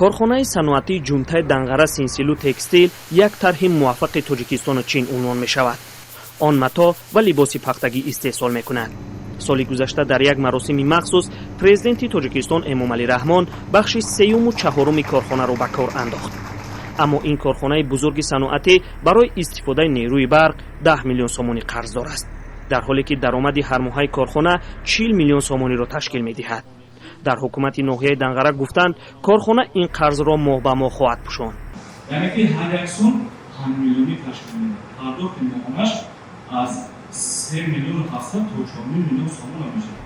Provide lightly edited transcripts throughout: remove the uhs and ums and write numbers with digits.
Корхонаи саноатии Ҷунтаи Данғара Синсилу Текстил як тарҳи муваффақи Тоҷикистону Чин унвон мешавад. Он матоъ ва либоси пахтагӣ истеҳсол мекунад. Соли гузашта дар як маросими махсус президенти Тоҷикистон Эмомалӣ Раҳмон бахши сеюму чаҳоруми корхонаро ба кор андохт. Аммо ин корхонаи бузурги саноатӣ барои истифодаи нерӯи барқ 10 миллион сомонӣ қарздор аст, дар ҳоле ки даромади ҳармоҳаи корхона 40 миллион сомониро ташкил медиҳад. Дар ҳукумати ноҳияи Данғара гуфтанд, корхона ин қарзро моҳ ба моҳ хоҳад пӯшонд. Яъне ки ҳар як сол 5 миллионӣ ташкил медиҳад. Пардохти моҳонаш аз 3 миллиону 700 то 4 миллион сомона мешавад.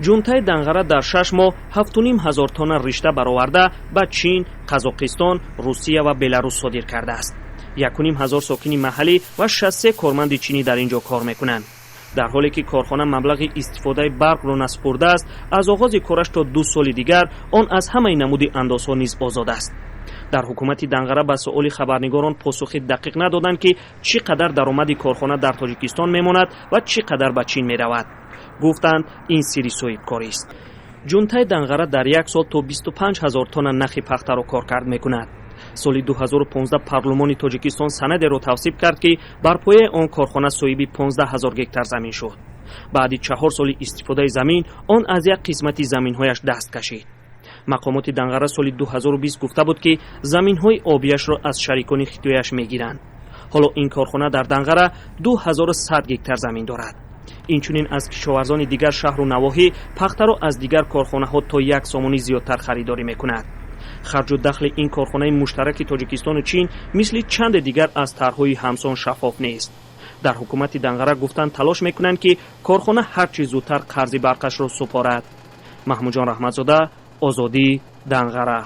Ҷунтаи Данғара дар 6 моҳ 7500 тонна ришта бароварда, ба Чин, Қазоқистон, Русия ва Беларус содир кардааст. 1500 сокини маҳаллӣ ва 63 корманди чинӣ дар ин ҷо кор мекунанд. Дар ҳоле ки корхона маблағи истифодаи барқро насупурдааст, аз оғози кораш то 2 соли дигар он аз ҳамаи намуди андозҳо низ озод аст. Дар ҳукумати Данғара ба суоли хабарнигорон посухи дақиқ надоданд, ки чӣ қадар даромади корхона дар Тоҷикистон мемонад ва чӣ қадар ба Чин меравад. Гуфтанд, ин сирри соҳибкорист. Ҷунтаи Данғара дар як сол то 25 ҳазор тонна нахи пахтаро коркард мекунад. Соли 2015 парлумони Тоҷикистон санадеро тавсиб кард, ки бар пояи он корхона соҳиби 15 ҳазор гектар замин шуд. Баъди 4 соли истифодаи замин он аз як қисмати заминҳояш даст кашид. Мақомоти Данғара соли 2020 гуфта буд, ки заминҳои обияшро аз шарикони хитояш мегиранд. Ҳоло ин корхона дар Данғара 2100 гектар замин дорад. Инчунин аз кишоварзони дигар шаҳру навоҳӣ пахтаро аз дигар корхонаҳо то 1 сомонӣ зиёдтар харидорӣ мекунад. Харҷу дахли ин корхонаи муштараки Тоҷикистону Чин мисли чанде дигар аз тарҳҳои ҳамсон шаффоф нест. Дар ҳукумати Данғара гуфтанд, талош мекунанд, ки корхона ҳар чӣ зудтар қарзи барқашро супорад. Маҳмудҷон Раҳматзода, Озодӣ, Данғара.